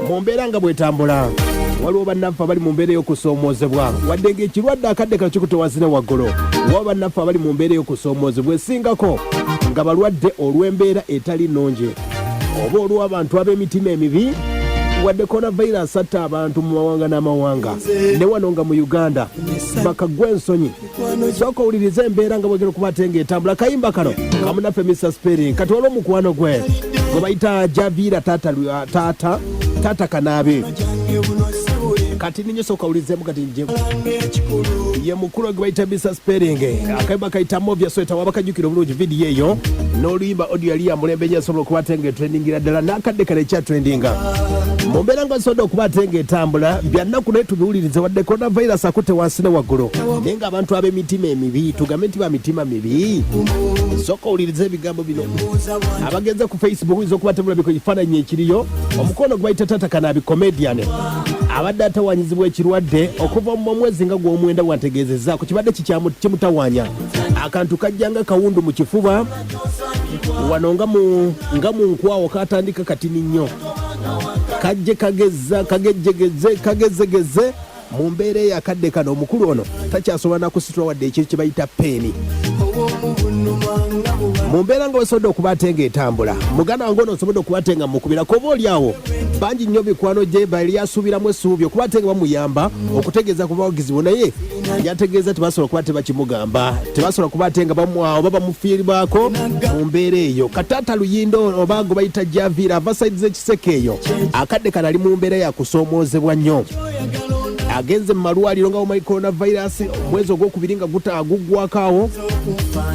Mu mbeera nga bw'etambula, waliwo bannaffe abali mu mbeera ey'okusoomoozebwa. Wadde ng'ekirwadde akadde kano kikutte wansi ne waggulu, waliwo bannaffe abali mu mbeera ey'okusoomoozebwa esingako nga balwadde olw'embeera etali nnungi oba olw'abantu ab'emitima emibi. Wadde coronavirus atta abantu mu mawanga n'amawanga, ne wano nga mu Uganda bakagwa ensonyi. Sooka owulirize embeera nga bwegera okuba ate ng'etambula. Kayimba kano kamunaffe Mr Spelling. Kati waliwo omukwano gwe gwe bayita Javiira taata taata taata Kanaabe. Kati ninyo sooka owulirizemu kati nje ye mukulu gwe bayita Mr Spelling. Akayimba kayita Movia Sweta, wabakajjukira obulungi vidiyo eyo n'oluyimba audio yali ya mulembe nnyo, esobola okuba ate ng'etrendingira ddala n'akadde kano ekyatrendinga. Mu mbeera nga nsobodde okuba ate ng'etambula, byannaku naye tubiwulirize. Wadde coronavirus akutte wansi ne waggulu, naye ng'abantu ab'emitima emibi, tugambe nti ba mitima mibi, sooka owulirize ebigambo bino. Abagenze ku Facebook oyinza okuba temulabika ekifaananyi ekiriyo. Omukono gwe bayita Tata Kanaabi comedian abadde atawanyizibwa ekirwadde okuva mu mwezi nga gw'omwenda, bwantegeezezzaako kibadde kimutawaanya. Akantu kajja nga kawundu mu kifuba wano nga mu nkwawo, katandika katini nnyo, kajje kageza kagejjegeze kagezegeze. Mu mbeera eyo akadde kano omukulu ono takyasobola nakusitula wadde ekintu kye bayita peeni. Mu mbeera nga wesobodde okuba ate ng'etambula, muganda wange ono osobodde okuba ate nga mukubirako, oba oli awo bangi nnyo mikwano gye bali asuubiramu essuubi okuba ate nga bamuyamba okutegeeza ku bawagizi bo, naye yategeeza tebasobola kuba tebakimugamba, tebasobola kuba ate nga bamwawo oba bamufiirwako mu mbeera eyo. Kataata Luyindo oba gwe bayita Javiira ava saidi z'ekiseke eyo, akadde kano ali mu mbeera ya kusoomoozebwa nnyo. Agenze mu malwaliro nga omanyi coronavirus, omwezi ogwokubiri nga guggwako awo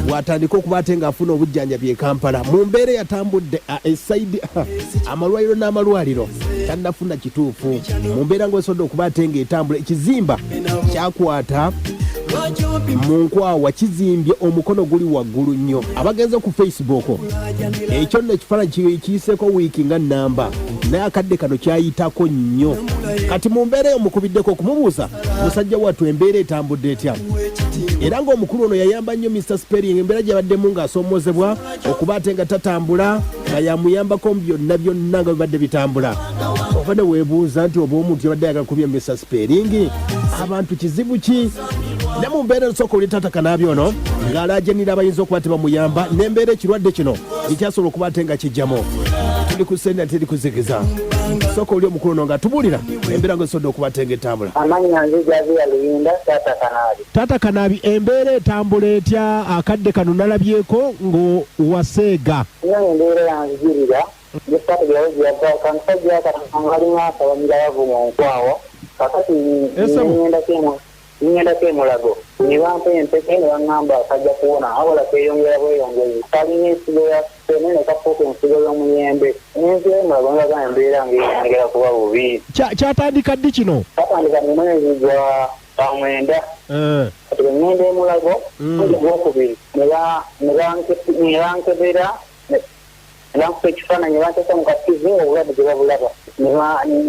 bw'atandika okuba ate ng'afuna obujjanjabi e Kampala. Mu mbeera eyatambudde esaidi amalwaliro n'amalwaliro, tannafuna kituufu. Mu mbeera ng'osobodde okuba ate ng'etambula, ekizimba kyakwata mu nkwawa, kizimbye omukono guli waggulu nnyo. Abagenze ku Facebook, ekyo nno ekifaananyi kiyiseeko wiiki nga nnamba, naye akadde kano kyayitako nnyo. Kati mu mbeera eyo mukubiddeko okumubuuza musajja wattu embeera etambudde etya, era ng'omukulu ono yayamba nnyo Mr Spelling embeera gyabaddemu ng'asoomozebwa okuba ate nga tatambula, nga yamuyambako mu byonna byonna nga bibadde bitambula. Oba ne weebuuza nti oba omuntu yabadde ayagala kubya Mr Spelling abantu kizibu ki? Ne mu mbeera ensooka oli taata Kanaabi ono ng'alaajanira abayinza okuba tebamuyamba n'embeera ekirwadde kino ekyasobola okuba ate nga kijjamu. Tuli ku senda teri kuzikiza. Sooka oli omukulu ono ng'atubuulira embeera ng'esobodde okuba ate ng'etambula. Amannya nze Javiya Luyinda Taata Kanaabi. Taata Kanaabi, embeera etambula etya akadde kano? Nalabyeko ng'owaseega. Nno embeera yanzijirira ne saategerawo gye yava. Kamusajja kano kalinga akabanyira bavu mu nkwawa. Kakati ngendako e Mulago ne bampa empeke ne baŋŋamba kajja kuwona, wabula keeyongera bweyongezi. Kalinga ensigo ya ffene ne kafuuka ensigo y'omuyembe. Nenzirayo e Mulago ne bagamba embeera ng'eyongera kuba bubi. Kyatandika ddi kino? Kyatandika mu mwezi gwa mwenda. Kati bwe ŋŋenda e Mulago mwezi ogwokubiri ne bankebera ne bankuba ekifaananyi ne banteeka mu ka TV ng'obulwadde tebabulaba ne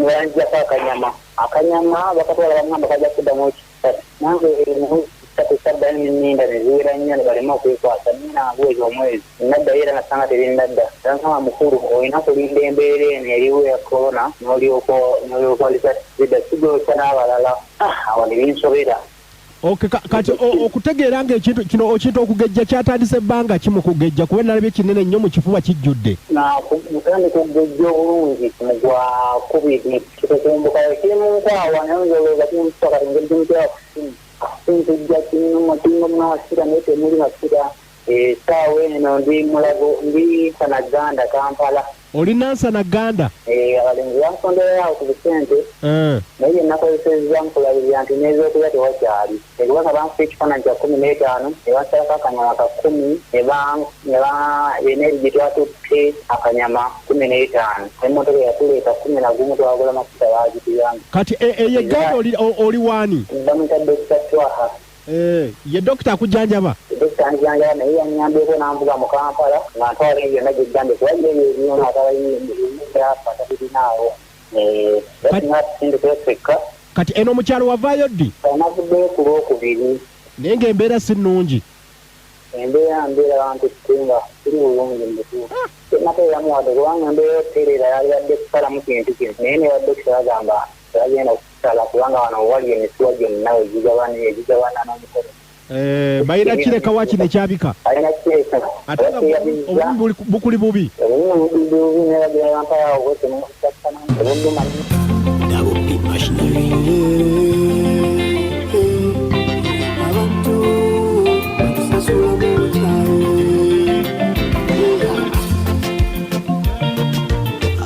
banzijako akanyama. Akanyama bakatwala baŋŋamba kajja kuddamu wiiki ssatu. Nange mu wiiki ssatu saddayo ne nninda ne ziwera nnya ne baleme okwekwasa naye nga guweze omwezi. Naddayo era nasanga tebinnadda. Ne baŋŋamba mukulu olina kulinda embeera eno eriwo eya Corona n'olyoka n'olyoka zidda sigwokya n'abalala. Awo ne binsobera. Okay, kati okutegeera nga ekintu kino okiyita okugejja kyatandise bbanga ki mu kugejja, kuba nalabye kinene nnyo mu kifuba kijjudde? Natandika okugejja obulungi mu gwa kubiri kikukumbuka kiri mu nkwawa, naye oyinza olowooza kiri mu kifuba. Kati engeri gyemukiraba ku ssimu kimpijja kinnuma, kinnuma masira naye temuli masira. Essaawa eno ndi Mulago, ndi Nansana Kampala. Oli Nansana Ganda? Eh, abalenzi bansonderayo awo ku busente naye bye nakozesezza nkulabirira nti n'ez'okulya tewakyali. Kubanga bankuba ekifaananyi kya 15 ne bansalako akanyama ka 10 ne n'eri gye twatutte akanyama 15, n'emmotoka eyatuleeta 11 twagula mafuta baagituyamba. Kati eyo e Gganda oli waani? Bamuyita Dokita Twaha. Eh, ye dokita akujjanjaba? Dokita anjanjaba naye yanyambyeko n'anvuga mu Kampala nga ntwala ebyo byonna gye gambye kuba ye ebyo ebyuma atabalina tabirinaawo. Singa tusindika. Kati eno mu kyalo wavaayo ddi? Navuddeyo ku Lwokubiri. Naye ng'embeera si nnungi. Embeera mbeera bantutte nga tuli bulungi mu butuufu. Tenateeramu wadde kubanga embeera yokutereera yalibadde kusalamu kintu kino, naye ne badokita bagamba tebagenda kusala kubanga wano wali emisuwa gyonna wegigabana egigabana n'omukono. Eh, balina kireka waki nekyabika. Balina kireka. Ate nga obulumi bukuli bubi. Obulumi bukuli bubi naye bagira bampayo obwetemukutakana obuluma. Double P Machinery. Abantu batusasula mu bukyayi.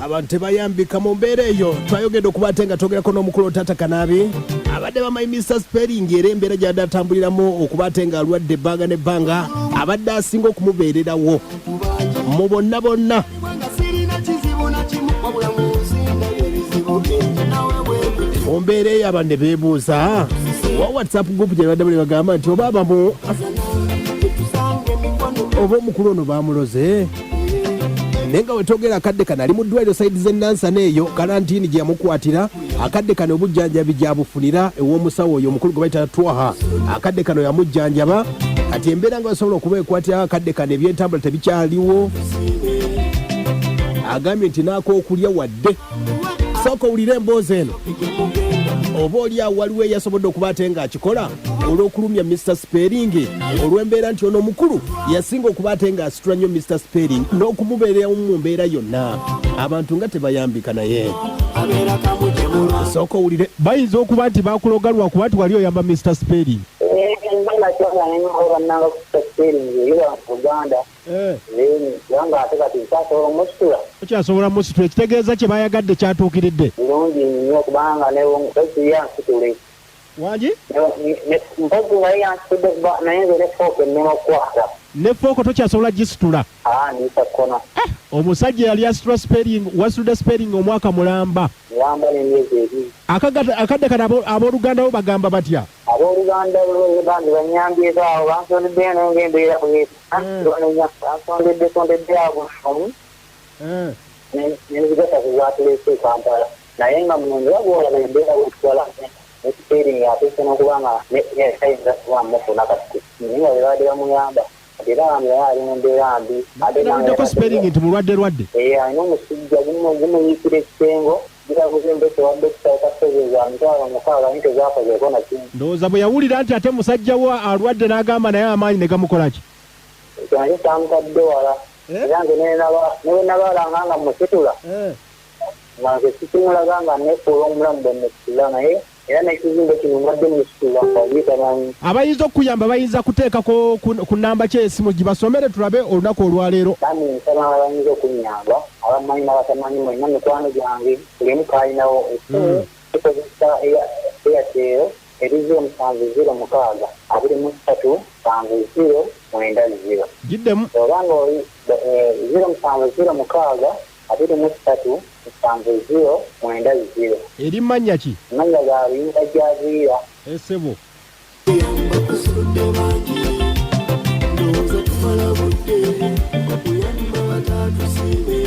Abantu tebayambika mu mbeera eyo. Twayogedde okuba ate nga twogerako n'omukulu Taata Kanaabi, abadde bamanyi Mr Spelling, era embeera gy'adde atambuliramu okuba ate nga alwadde ebbanga n'ebbanga, abadde asinga okumubeererawo mu bonna bonna. Nga sirina kizibu na kimu, wabula mu nsi ndabye ebizibu bingi, nawe bwe kuti. Mu mbeera eyo abantu ne beebuuza wa WhatsApp group gye badde bali bagamba nti oba abamu Tetusanga emikono. Oba omukulu ono bamuloze, naye nga wetwogera akadde kano ali mu ddwaliro side z'enansana eyo kalantiini gye yamukwatira. Akadde kano obujjanjabi gyabufunira ew'omusawo oyo omukulu gwe bayita Twaha. Akadde kano yamujjanjaba, kati embeera nga basobola okuba ekwatirawo akadde kano ebyentambula tebikyaliwo. Agambye nti n'akookulya wadde. Sooka owulire emboozi eno, oba oli awo waliwo eyasobodde okuba ate ng'akikola olw'okulumya Mr Spelling, olw'embeera nti ono omukulu yasinga okuba ate ng'asitula nnyo Mr Spelling n'okumubeereramu mu mbeera yonna. Abantu nga tebayambika, naye abeera kamujemulwa. Sooka owulire. Bayinza okuba nti bakuloga lwakuba nti wali oyamba Mr Spelling. Mba bannanga kusa Spelling eri mu Uganda, then kubanga ate kati nkyasobola omusitula. Okyasobola musitula, ekitegeeza kye bayagadde kyatuukiridde. Bulungi nnyo, kubanga ne mpozi yansitule. Wangi? Mpozi naye yansitudde, naye nze ne fork ennema okukwata. Ne fork tokyasobola gisitula? Aa, ndiisa kkono. Omusajja yali asitula Spelling, wasitudde Spelling omwaka mulamba. Mulamba n'emyezi 2. Akadde kano abooluganda bo bagamba batya? Abooluganda bambi banyambyeko awo, bansondeddeyo, naye ngaembeera bweti bansondedde sondedde awo omu nenzigata ku gwatuleese e Kampala, naye nga muno nga bwolaba embeera bwetutwala ne Spelling atuuse n'okuba nga tayinza kuba mufuna kati, naye nga bwe babadde bamuyamba kati era bambi naye ali mu mbeera mbi ate nange. Naddeko Spelling nti mulwadde lwadde. Eh, alina omusujja gumuyiikira ekisengo, giraguza empeke wadde okusawo za 60,000 naye tezakozeeko na kimu. Ndowooza bwe yawulira nti ate musajja we alwadde n'agamba naye amaanyi ne gamukola ki? Ekyo nakyo kyamutadde wala. Era nze ne bwe nabaalanga nga musitula, nga nze sikimulaga nga nefuula omulamu bwe musitula, naye era n'ekizimbe kino mbadde musitula nga tamanyi. Abayinza okukuyamba bayinza kuteekako ku namba ki esimu gibasomere tulabe olunaku olwaleero? Bambi nsaba abayinza okunyamba, abamanyi n'abatamanyi, mwenna mikwano gyange, buli omu kalinawo esimu tukozesa Airtel, eri 0706 23 70 90. Giddemu. Oba nga oli 0706 23 70 90. Eri mannya ki? Amannya ga Luyinda Javiira. Esebo. Kuyamba kusudde bangi, ndowooza tumala budde okuyamba batatusiime.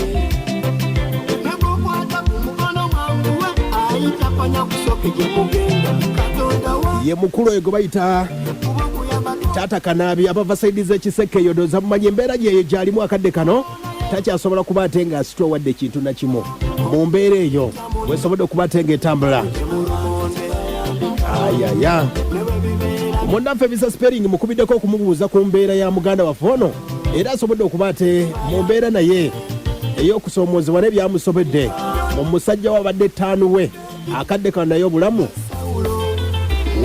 Negukwata ku mukono mwanguwe ayitapanya kusoke gye mugenda Katonda wa Ye mukulu oyo gwe bayita kuba kuyamba. Taata Kanaabi, abava side z'ekiseke eyo, ndowooza mumanyi embeera gyeyo gyalimu akadde kano. Takyasobola kuba ate ng'asitula wadde ekintu nakimu mu mbeera eyo bwesobodde okuba ate ng'etambula. Ayaya, munnaffe Mr Spelling mukubiddeko okumubuuza ku mbeera ya muganda waffe ono, era asobodde okuba ate mu mbeera naye ey'okusoomoozebwa n'ebyamusobedde mu musajja wabadde ttaanu we akadde kano, naye obulamu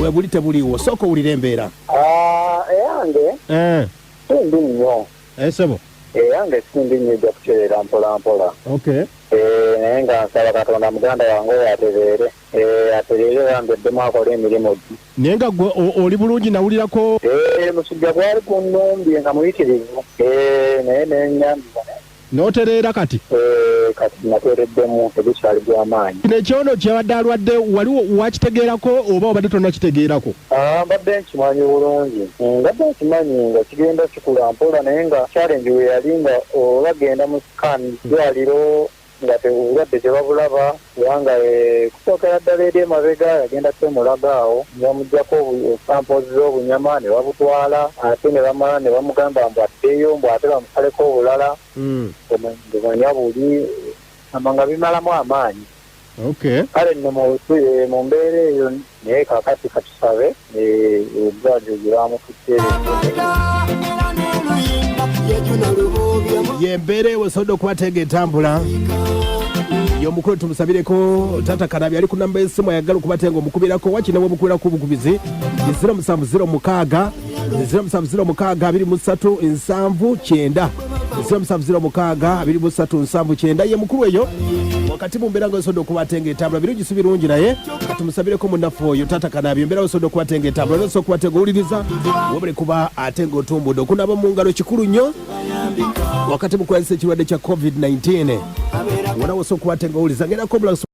we buli tebuliiwo. Sooka owulire embeera. Ah, eyange simbi nnyo. Esebo. Eyange simbi nnyo, ejja kutereera mpola mpola. Eh, naye nga nsaba Katonda muganda wange oyo atereere. Eh, atereere bambi, eddemu akole emirimu gye. Naye nga gwe oli bulungi, nawulirako. Eh, musujja gwali kunnumbye nga muyitirivu. Eh, naye nenyambibwa. N'otereera kati? Eh, kati nateereddemu, tegukyali gw'amaanyi. Kino ekyono kyabadde alwadde wali wakitegeerako oba obadde tonnakitegeerako? Ah, mbadde nkimanyi bulungi. Mbadde nkimanyi nga kigenda kikula mpola, naye nga challenge we yali nga oba genda mu scan ddwaliro. Nga obulwadde tebabulaba kubanga kusookera ddala eri emabega yagenda kwemulaga awo ne bamugyako samples z'obunyama ne babutwala, ate ne bamala ne bamugamba mbu addeyo, mbu ate bamusaleko obulala. Bumanya buli ama nga bimalamu amaanyi. Kale nno mu mbeera eyo, naye kakati katusabe eddwaliro gye bamututte. Yembeera ewo esobodde okuba tega etambula. Yomukulu tumusabireko taata Kanabi ali ku namba y'essimu, ayagala okuba tenga omukubirako wakina bwomukubirako obukubizi 0706 0706 23 79, 0706 23 79. Ye mukulu eyo wakati mu mbeera nga osobodde okuba ate nga etambula birungi si birungi, naye katumusabireko munnaffe oyo taata Kanabi. Embeera osobola okuba ate nga etambula, osobola okuba ate nga owuliriza, webale kuba ate nga otumbudde. Okunaaba mu ngalo kikulu nnyo wakati mu kulwanyisa ekirwadde kya COVID-19. Wona wosobola okuba ate nga owuliza, ngendako omulala.